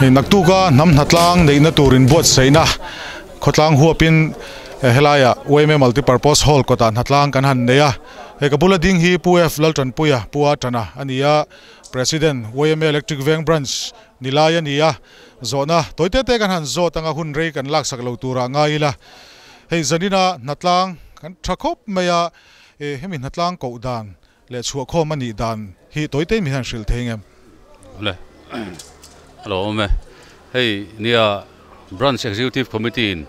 Hei naktuka hnam hnatlang neihna tur inbuatsaihna khawtlang huapin helaiah yma multipurpose hall kawtah hnatlang kan han nei a hei ka bula ding hi Pu F Laltanpuia Pu A Tana a ni a President yma Electric Veng Branch ni lai a ni a zawhna tawi te te kan han zawt anga hun rei kan laksak lo turah ngai ila hei zanina hnatlang kan tha khawp mai a hemi hnatlang koh dan leh chhuah khawm a nih dan hi tawi te mi hian hrilh thei ngem. Le alo awm e hei nia Branch Executive Committee in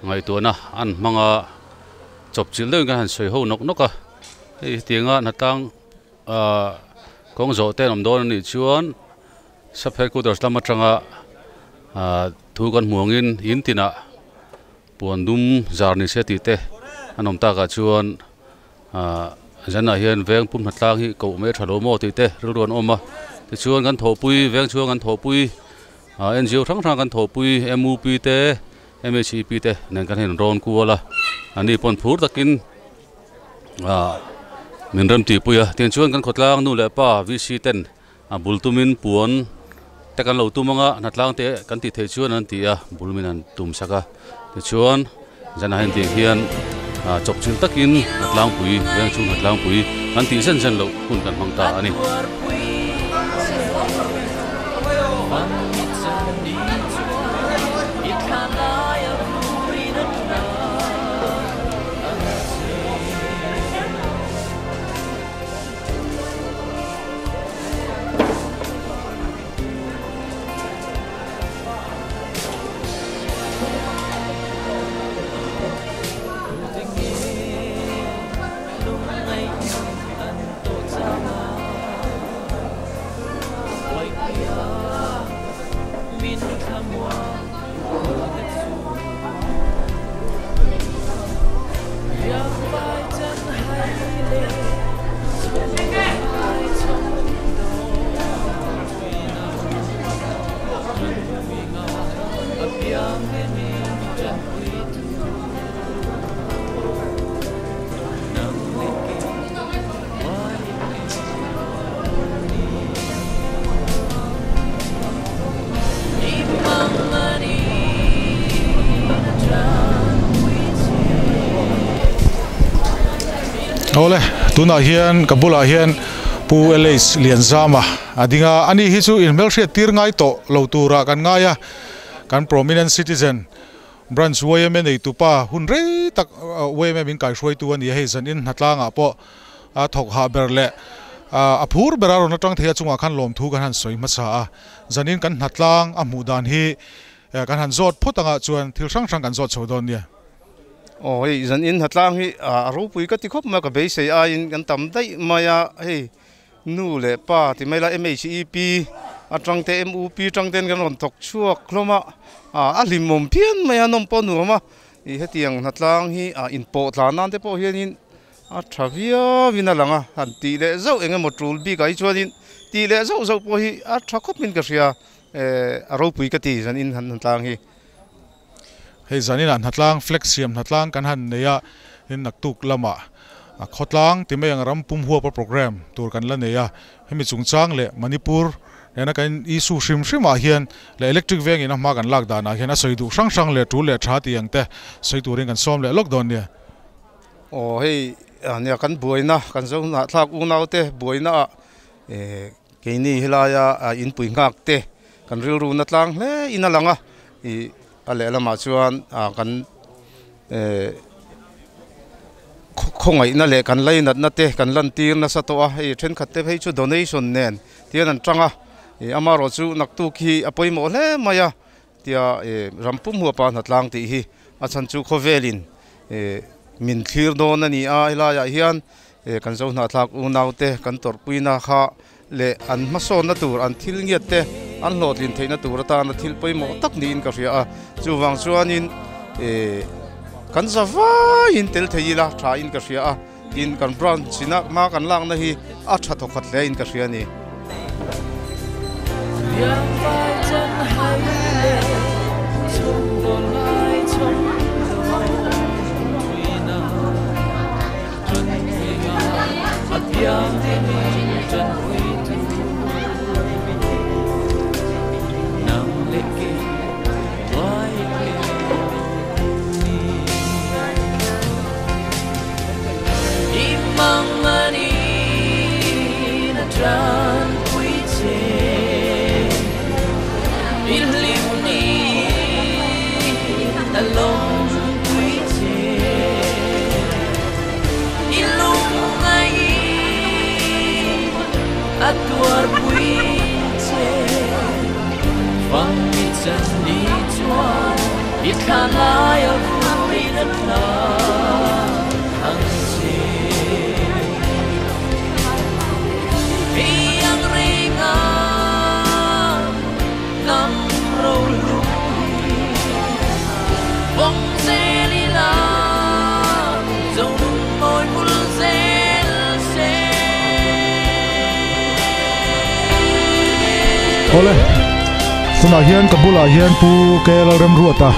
ngaihtuahna an hmanga chawp chilh deuhin kan han sawi ho nawk nawk a hei hetianga hnatlang ah kawng zawh te an awm dawn a nih chuan Sub Headquarters lam atanga ah thu kan hmu angin in tinah puan dum zar ni se tih te an awm takah chuan ah zanah hian veng pum hnatlang hi koh mai a tha lo maw tih te rilru an awm a tichuan kan thawhpui veng chhunga kan thawhpui ah N_G_O hrang hrang kan thawhpui M_U_P te M_H_E_P te nen kan han rawn kual a ani pawn phur takin ah min rem tihpui a tichuan kan khawtlang nu leh pa V_C ten A bul tumin puan te kan lo tum anga hnatlang te kan tih theih chuan an ti a bul min han tum sak a tichuan zanah hian tiang hian ah chawp chilh takin hnatlangpui veng chhung hnatlangpui kan tih zen zen loh hun kan hmang ta a ni. Awle tunah hian ka bulah hian Pu Elace Lianzama a ding a ani hi chu inhmelhriat tir ngai tawh lo turah kan ngai a kan prominent citizen branch yma neitupa hun rei tak yma min kaihruaitu a ni a hei zanin hnatlangah pawh a thawk hah ber leh a phur ber a rawn atang thei a chungah khan lawmthu kan han sawi hmasa a zanin kan hnatlang a hmuh dan hi kan han zawt phawt anga chuan thil hrang hrang kan zawt chho dawn nia. Aw hei zanin hnatlang hi a ropui ka ti khawp mai a ka beisei aiin kan tam daih mai a hei nu leh pa ti mai la M_H_E_P atang te M_U_P atang ten kan rawn thawk chhuak hlawm a a hlimawm phian mai a nawm pawh a nuam a ih hetiang hnatlang hi a inpawh tlan nan te pawh hianin A tha viau in a lang a, han tih leh zauh eng emaw tul bik ah hi chuanin tih leh zauh zauh pawh hi a tha khawp in ka hria, eh a ropui ka ti zanin han hnatlang hi. Hei zanin ah hnatlang flag siam hnatlang kan han nei a, tin naktuk lamah a khawtlang ti mai ang ram pum huapa program tur kan la nei a, hemi chungchang leh Manipur nena kan issue hrim hrim ah hian leh electric veng in a hma kan lak dan ah hian a sawi duh hrang hrang leh tul leh tha tih ang te sawi turin kan sawm leh lawk dawn nia. Aw hei nia kan buaina kan zo hnahthlak unau te buaina ah eh keini helaia inpui nghak te kan rilru na tlang hle in a lang a ih a lehlamah chuan ah kan eh khawngaihna leh kan lainatna te kan lantir nasa tawh a hei thenkhat te phei chu donation nen tihian an tang a ih amaherawhchu naktuk hi a pawimawh hle mai a. Tia ram pum huapa hnatlang tih hi A chhan chu khawvelin min thlir dawn a ni a, helaiah hian kan zo hnahthlak unaute kan tawrhpuina kha leh an hmasawnna tur an thil ngiat te an hlawhtlin theihna tur atana thil pawimawh tak niin ka hria a, chuvang chuanin kan za vaiin tel thei ila tha in ka hria a. Tin, kan branch ina hma kan lakna hi a tha thawkhat hle in ka hria a ni. Awle, tunah hian ka bulah hian Pu KL Remruata,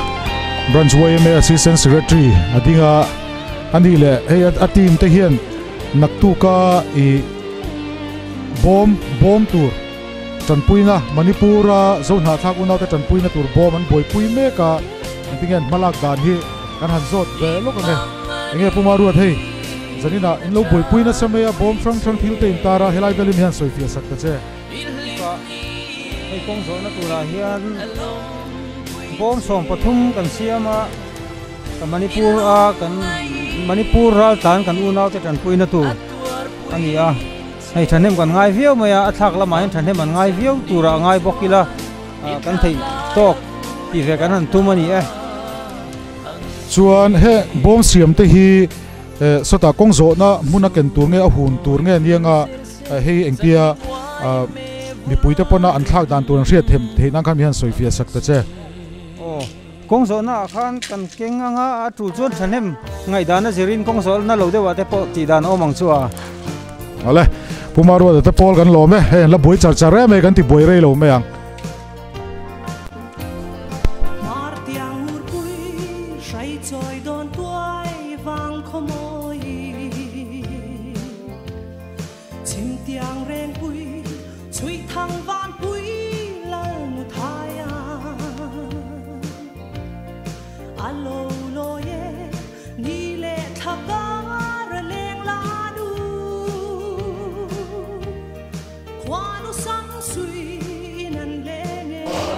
Branch yma Assistant Secretary a ding a, a nih leh hei a team te hian naktuka ih bawm bawm tur tanpuina Manipur-a Zohnahthlak unaute tanpuina tur bawm an buaipui mek a, engtin nge an hmalak dan hi kan han zawt ve lawk ang e. Enge Pu Maruat hei zaninah in lo buaipui nasa mai a, bawm hrang hrang thil te intar a, helai velin hian sawifiah sak ta che. Hei kawng zawhna turah hian bawm 13 kan siam a, ka Manipur a kan Manipur ral tlan kan unaute tanpuina tur a ni a, hei thahnem kan ngai viau mai a, a thlak lamah hian thahnem an ngai viau turah a ngai bawk ila kan theih tawk tih ve kan han tum a ni e. Chuan he bawm siam te hi sawtah kawng zawhna hmun a ken tur nge a hun tur nge anianga Hei engtia mipuite pawna an thlak dan tur an hriat them theih nan khan mi hian sawi fiah sak ta che. Aw, kawng zawhna ah khan kan keng anga a tul chuan thahnem ngaihdan a zirin kawng zawhna lo deuh ah te pawh tih dan a awm ang chu a. Awle, Pu Maruata te pawl kan lawm e, hei an la buai char char em e kan ti buai rei lo mai ang.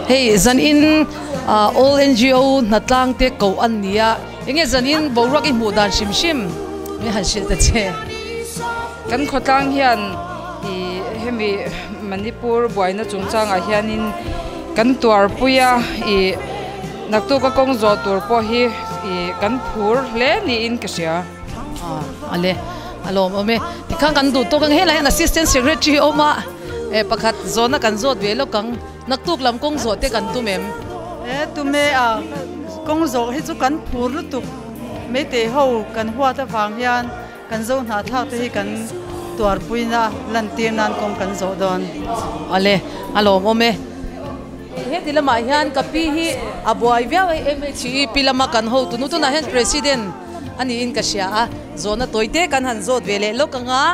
Hei zanin All NGO hnatlang te koh an ni a, enge zanin boruak i hmuh dan hrim hrim nge han hrilh ta che. Kan khawtlang hian ih hemi Manipur buaina chungchangah hianin kan tuarpui a, ih naktuk a kawng zawh tur pawh hi ih kan phur hle niin ka hria. Ale a lawmawm e. Tikhan kan duh tawk ang helai hian Assistant Secretary awm a, eh pakhat zawhna kan zawt ve lawk ang. Naktuk lam kawng zawh te kan tum em? E tum e a, kawng zawh hi chu kan phur lutuk Meitei ho kan huat avang hian Kan zo hnahthlak te hi kan tuarpuina lantir nan kawng kan zawh dawn. Awle, a lawmawm e. Heti lamah hian ka pi hi a buai viau a, MHEP lama kan hotu nu tunah hian President a niin ka hria a, zawhna tawi te kan han zawt ve leh lawk ang a,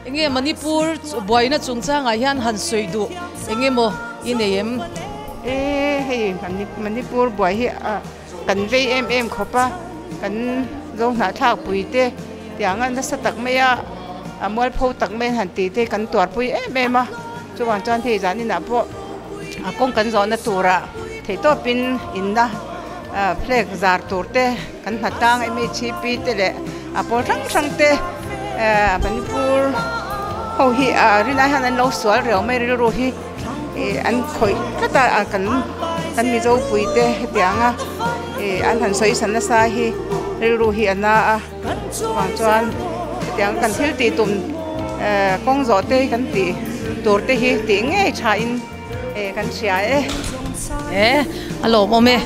enge Manipur buaina chungchangah hian han sawi duh eng emaw i nei em? E hei Manipur buai hi a. Kan vei em em khawp a, kan zo hnahthlak pui te tianga nasa tak mai a, a mualpho tak mai han tih te kan tuarpui em em a, chuvang chuan hei zan inah pawh a kawng kan zawhna turah theihtawpin inna flag zar tur te kan hnatlang MHP te leh a pawl hrang hrang te Manipur ho hi rinai hian an lo sual reuh mai rilru hi. An khawih tlat a, kan kan Mizo puite hetianga An han sawi san nasa hi rilru hi a na a, chuvang chuan hetiang kan thil tih tum kawng zawh te hi kan tih tur te hi tih ngei tha in kan hria e. E a lawmawm e.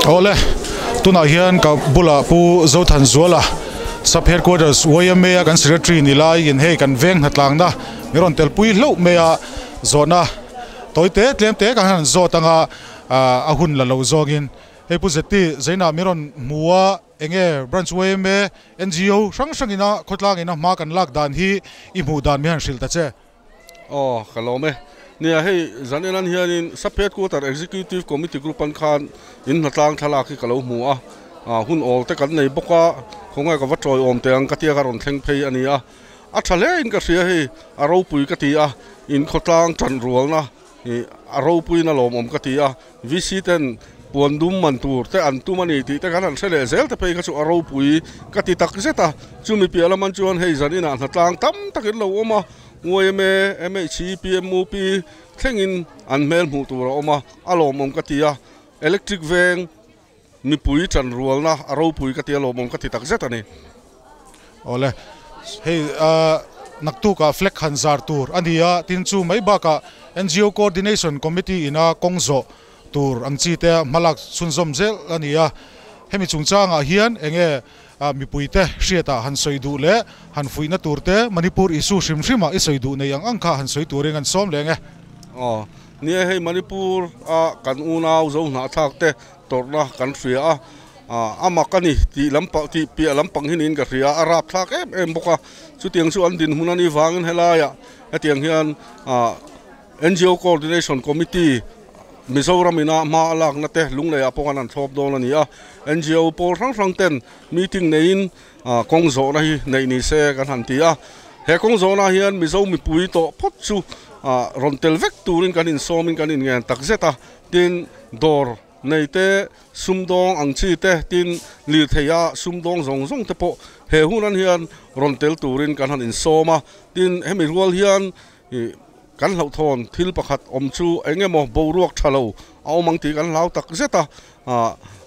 Awle, tunah hian ka bulah Pu Zothanzuala Sub Headquarters YMA a kan Secretary ni laiin hei kan veng hnatlangna mi rawn telpui hlauh mai a, zawhna tawi te tlem te kan han zawt anga a hun la lo zawngin hei Pu Zeti Zainah mi rawn hmu a, enge Branch YMA NGO hrang hrangina khawtlangina hma kan lak dan hi i hmuh dan mi han hrilh ta che. Aw, ka lawm e. Nia, hei zan enan hianin Sub Headquarter Executive Committee Group an khan in hnatlang thlalak hi ka lo hmu a, hun awl te kan nei bawk a, khawngaih ka va tawiawm teh ang ka tia ka rawn thleng phei a ni a. A tha hle in ka hria hei, a ropui ka ti a, in khawtlang tan rualna hi a ropuiin a lawmawm ka ti a, VC ten puan dum man tur te an tum a ni tih te kan han hre leh zel te phei kha chu a ropui ka ti tak zet a, chumi piah laman chuan hei zan inah hnatlang tam takin lo awm a, YMA, MHC, PMUP thlengin an hmel hmuh tur a awm a, a lawmawm ka ti a, electric veng mipui tanrualna a ropui ka ti a, lawmawm ka ti tak zet a ni. Awle, hei naktukah flag han zar tur a ni a, tin chu mai bakah NGO Coordination Committee ina kawng zawh tur ang chi te hmalak chhunzawm zel a ni a, hemi chungchangah hian enge mipuite hriatah han sawi duh leh han fuihna tur te Manipur issue hrim hrimah i sawi duh nei ang ang kha han sawi turin an sawm leng e. Aw, nia hei Manipur a kan unau zo hnahthlak te tawrhna kan hria a, a mak a ni tih lampang tih piah lampang hi niin ka hria a, a rapthlak em em bawk a, chutiang chu an dinhmun a nih vangin helaiah hetiang hian NGO Coordination Committee Mizoram ina hma a lakna te Lungleiah pawh khan an thlawp dawn a ni a, NGO pawl hrang hrang ten meeting neiin kawng zawhna hi neih ni se kan han ti a, he kawng zawhna hian Mizo mipui tawh phawt chu rawn tel vek turin kan insawmin kan inngen tak zet a, tin dawr nei te, sumdawng ang chi te, tin lirtheia sumdawng zawng zawng te pawh he hunan hian rawn tel turin kan han insawm a, tin hemi rual hian Kan hlauhthawn thil pakhat awm chu eng emaw boruak tha lo a awm ang tih kan hlau tak zet a,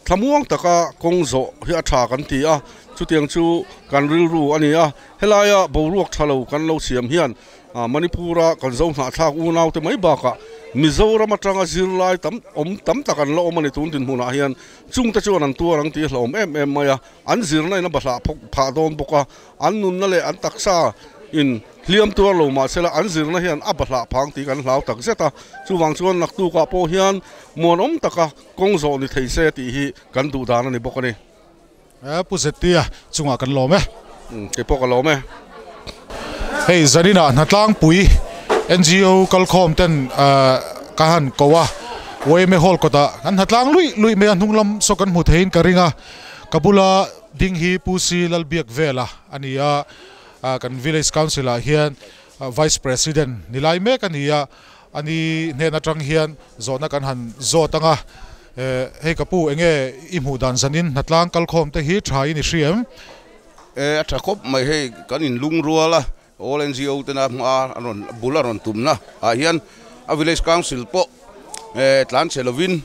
thlamuang taka kawng zawh hi a tha kan ti a, chutiang chu kan rilru a ni a, helaia boruak tha lo kan lo siam hian Manipur-a kan zo hnahthlak unaute mai bakah Mizoram atanga zirlai tam awm tam tak an la awm a ni tun dinhmunah hian chungte chuan an tuar ang tih a hlauhawm em em mai a, an zirna in a bahlah phah dawn bawk a, an nunna leh an taksa in hliam tuar lo mahsela an zirna hian a bahlah phang tih kan hlau tak zet a, chuvang chuan naktukah pawh hian muanawm taka kawng zawh ni thei se tih hi kan duh dan a ni bawk a ni. Pu Zetia chungah kan lawm e. Kei pawh ka lawm e. Hei zaninah hnatlangpui NGO kalkhawm ten ka han ko a, YMA Hall kawtah kan hnatlang luih luih mai a, hnung lam saw kan hmu theiin ka ring a, ka bula ding hi Pu Si Lalbiak Vela a ni a, kan Village Council ah hian Vice President ni lai mek a ni a, a ni hnen atang hian zawhna kan han zawt ang a, hei ka pu enge i hmuh dan zanin hnatlang kalkhawm te hi tha in i hria em? E, a tha khawp mai hei kan inlung rual a, All NGO tena hma an rawn bul a rawn tumna ah hian a Village Council pawh tlan chhe lovin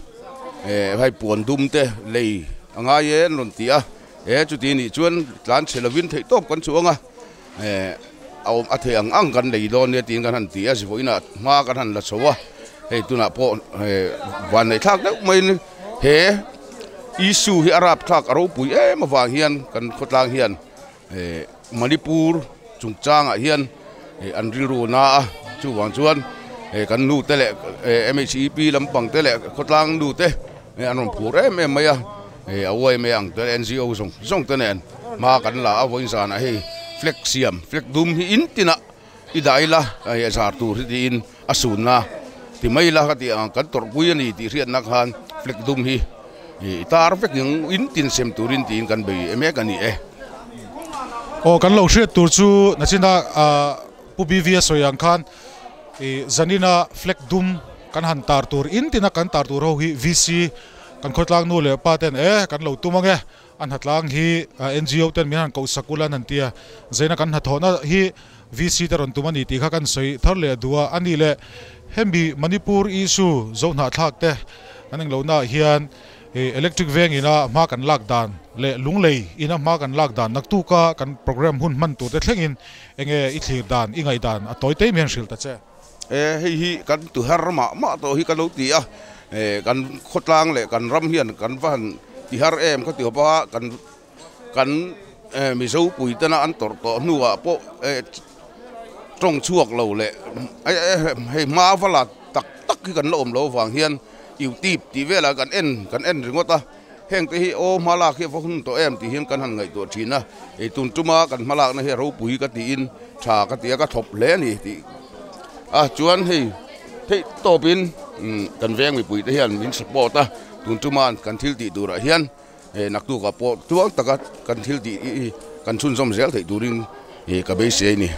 hei puan dum te lei a ngai e an rawn ti a, e chuti nih chuan tlan chhe lovin theihtawp kan chuang a, a awm a theih ang ang kan lei dawn nia tiin kan han ti a, zivawiinah hma kan han la chho a, hei tunah pawh van neih thlak deuh maiin he issue hi a rapthlak a ropui em avang hian kan khawtlang hian Manipur chungchangah hian an rilru na a, chuvang chuan kan nu te leh MHEP lampang te leh khawtlang nu te an rawn phur em em mai a, a yma ang te NGO zawng zawng te nen hma kan la a, vawiin zanah hei flag siam flag dum hi in tinah i dah ila hei a zar tur hi tiin a sunna ti mai ila ka tih ang kan tawrhpui a ni tih hriatna khan flag dum hi i tar vek ang in tin sem turin tiin kan bei mek a ni e. Aw kan lo hriat tur chu nachina Pu BV a sawi ang khan i zanina flag dum kan han tar tur in tina kan tar tur ho hi VC kan khawtlang nu leh pa ten e kan lo tum ang e A hnatlang hi NGO ten min han koh sak ula an han ti a, Zaina kan hnathawhna hi VC te rawn tum a ni tih kha kan sawi thar leh duh a, a nih leh hemi Manipur issue zo hnahthlak te an englohnaah hian electric veng ina hma kan lak dan leh lunglei ina hma kan lak dan naktuka kan program hun hman tur te thlengin enge i thlir dan, i ngaihdan a tawi tei mai han hrilh ta che. E hei hi kan tuher mah mah tawh hi ka lo ti a, e kan khawtlang leh kan ram hian kan va han ti har em ka ti hawp a, kan kan e Mizo pui tena an tawrh tawh hnuah pawh e tawng chhuak lo leh hei hma va la tak tak hi kan la awm lo avang hian youtube tih velah kan en kan en ringawt a, heng te hi aw hma lak hi a va hun tawh em tih hian kan han ngaihtuah thin a, ei tun tuma kan hma lakna hi a ropui ka tiin tha ka ti a ka thawp hle a ni tih a chuan hei theih tawpin kan veng mipui te hian min support a tun tuma kan thil tih turah hian hei naktukah pawh tluang taka kan thil tih hi kan chhunzawm zel theih turin ka beisei a ni.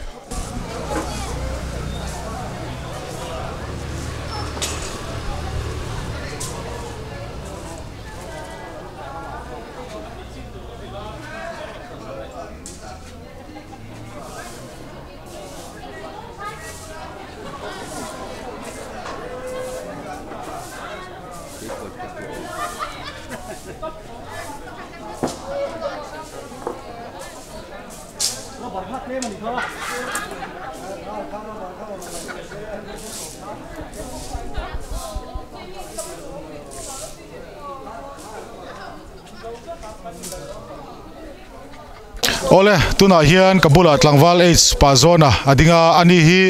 Awle tunah hian ka bulah tlangval H pa zawna a ding a ani hi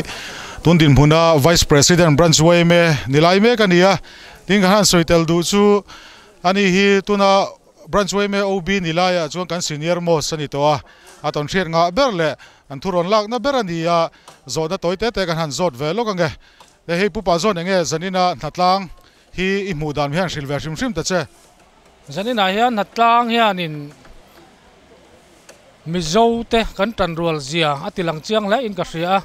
tun dinhmuna Vice President Branch yma ni lai mek a ni a tin kan han sawi tel duh chu ani hi tuna Branch yma OB ni laiah chuan kan senior most a ni tawh a a tawn hriat ngah ber leh an thu rawn lakna ber a ni a zawhna tawi te te kan han zawt ve lawk ange hei pu pa zawn enge zanina hnatlang hi i hmuh dan hian hrilh ve hrim hrim ta che. Zaninah hian hnatlang hianin Mizo te kan tanrual zia a ti lang chiang hle in ka hria a,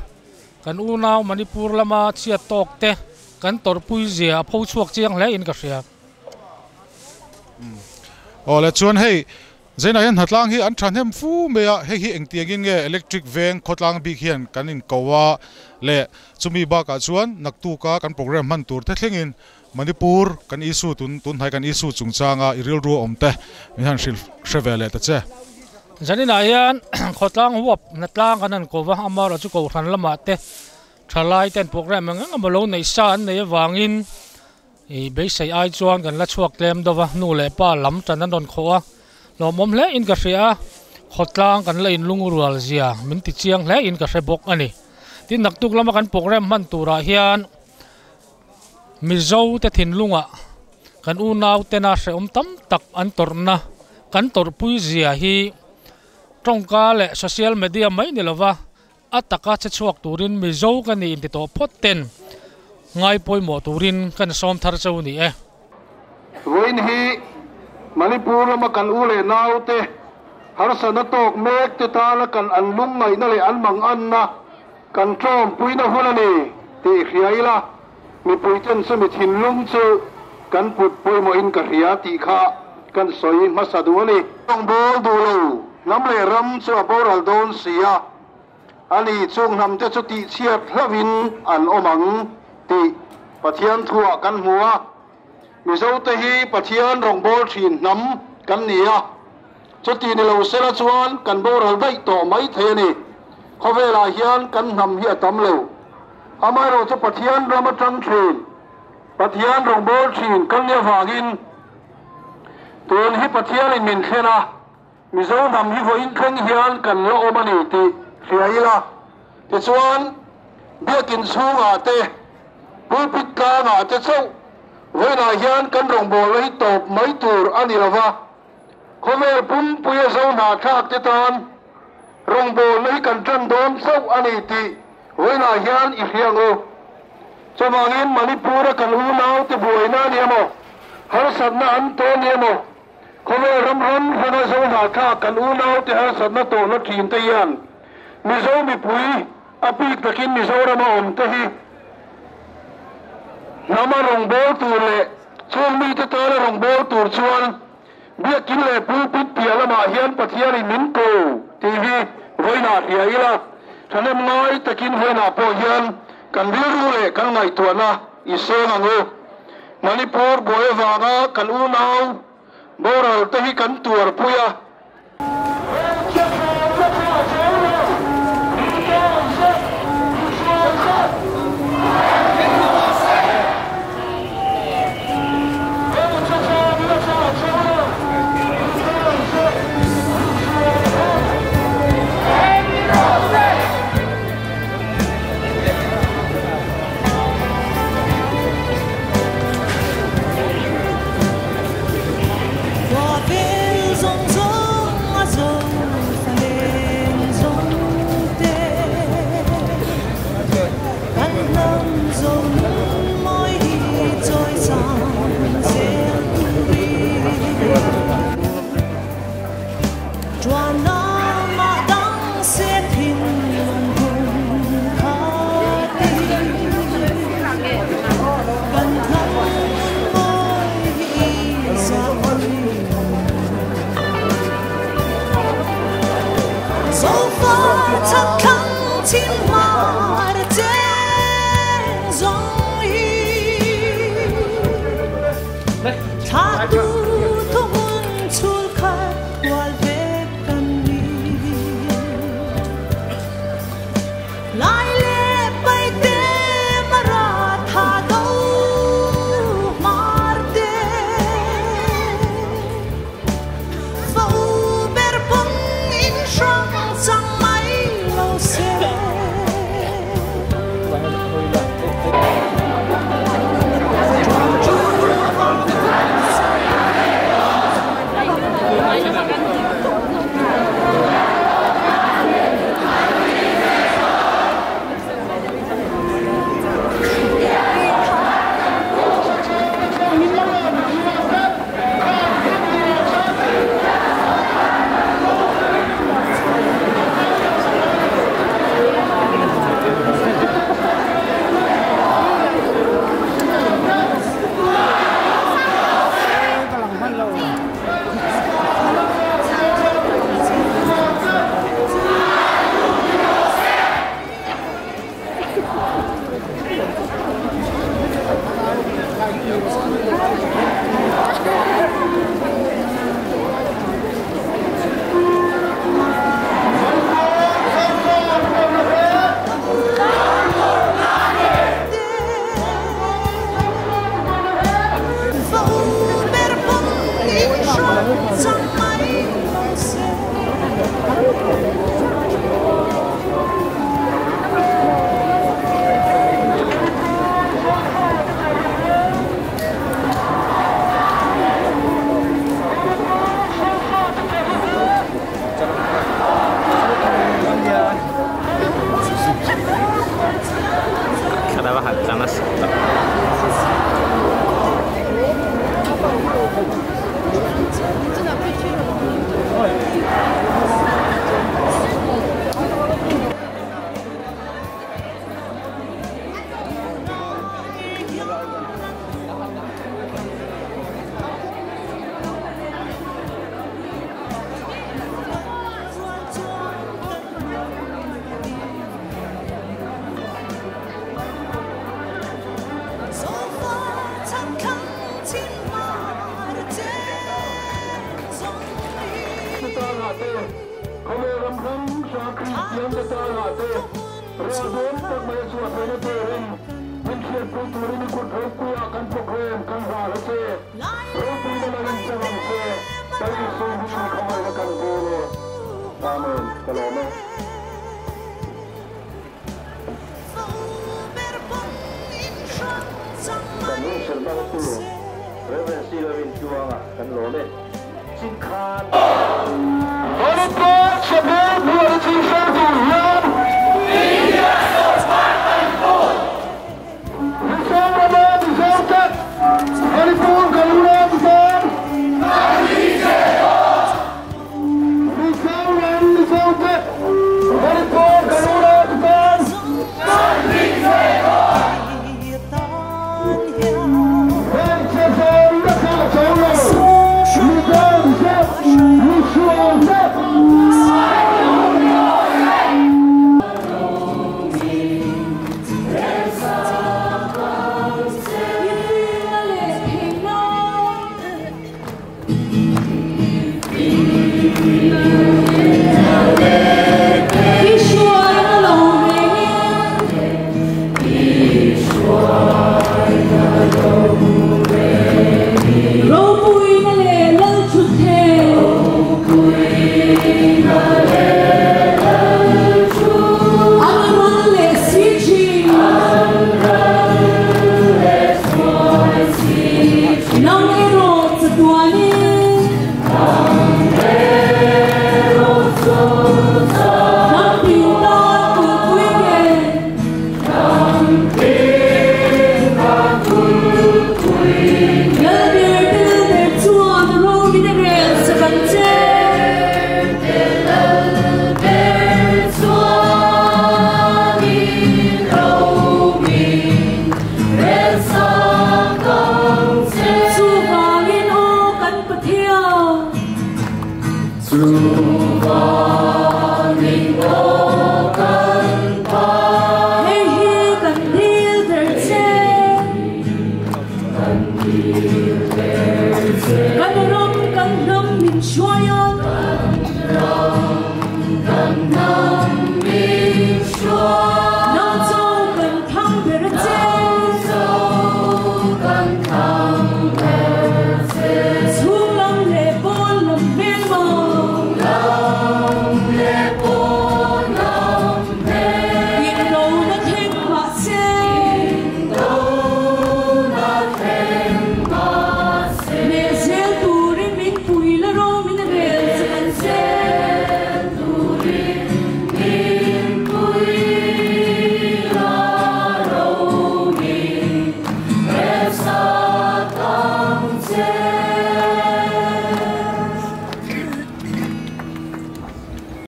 kan unau Manipur lama chhiat tawk te kan tawrhpui zia a pho chhuak chiang hle in ka hria. Aw le chuan hei Zainah hian hnatlang hi an thahnem fu mai a, hei hi engtiangin nge electric veng khawtlang bik hian kan inko a leh chumi bakah chuan naktuka kan program hman tur te thlengin Manipur kan issue tun tun hnai kan issue chungchanga i rilru awm te min han hrilh hre ve leh ta che. Zaninah hian khawtlang huap hnatlang kan han ko va, amaherawh chu kohhran lamah te thalai ten program eng eng emaw lo neih sa an neih avangin i beisei ai chuan kan la chhuak tlem deuh va, nu leh pa lam tan an rawn khawh a, lawmawm hle in ka hria a, khawtlang kan la inlungrual zia min ti chiang hle in ka hre bawk a ni. Tin, naktuk lama kan program hman turah hian Mizo te thinlungah kan unau tena hrehawm tam tak an tawrhna kan tawrhpui zia hi tawngka leh social media mai ni lova a taka che chhuak turin Mizo ka ni inti tawh phawt ten ngai pawimawh turin kan sawm thar cheu ni e. Vawiin hi Manipur lama kan u leh naute harsatna tawk mek te tana kan an lungngaihna leh an manganna Kan tlawmpuina hun a ni tih hria ila, mipuiten chumi thinlung chu kan put pawimawhin ka hria tih kha kan sawi hmasa duh a ni. Rawngbawl duh lo hnam leh ram chu a boral dawn si a, a ni chung hnamte chu tihchhiat hlauhin an awm ang tih Pathian thuah kan hmu a. Mizote hi Pathian rawngbâwl ṭhin hnam kan ni a, chuti ni lo sela chuan kan boral daih tawh mai thei a ni. Khawvelah hian kan hnam hi a tam lo. Amaherawhchu Pathian ram aṭang ṭhin, Pathian rawngbâwl ṭhin kan nih avangin tun hi Pathianin min thlen a, Mizo hnam hi vawiin thleng hian kan la awm a ni tih hria ila, tichuan biakin chhungah te, pulpit tlangah te chauh vawiinah hian kan rawngbawlna hi tawp mai tur a ni lova, khawvel pumpuia zo hnahthlak te tan rawngbawlna hi kan tan dawn chauh a ni tih vawiinah hian i hria ang u. Chuvangin Manipur-a kan unaute buaina a ni emaw, harsatna an tawn ni emaw, Khawvel ram ram hrana zo hnahthlak kan unaute harsatna tawhna thin te hian Mizo mipui a bik takin Mizorama awm te hi hnama rawngbâwl tur leh chung mite tana rawngbâwl tur chuan Biakin leh pulpit piah lamah hian Pathianin min ko tih hi vawiinah hria ila, thahnem ngai takin vawiinah pawh hian kan rilru leh kan ngaihtuahna i seng ang u. Manipur buai avanga kan unau boral te hi kan tuarpui a. Kristian te tana te rel dawn tak mai a chhuah theihna turin min hriatpui turin i kut ropuia kan program kan hlan a che. Ropuina lo in chang ang che. Lal Isu hmingin i khawngaihna kan dil e. Amen. Ka lawm e. Kan hun hrilhmangtu Rev. C. Lalrintluanga kan lawm e. Manipur Chhapel Phuan Chi Hrang.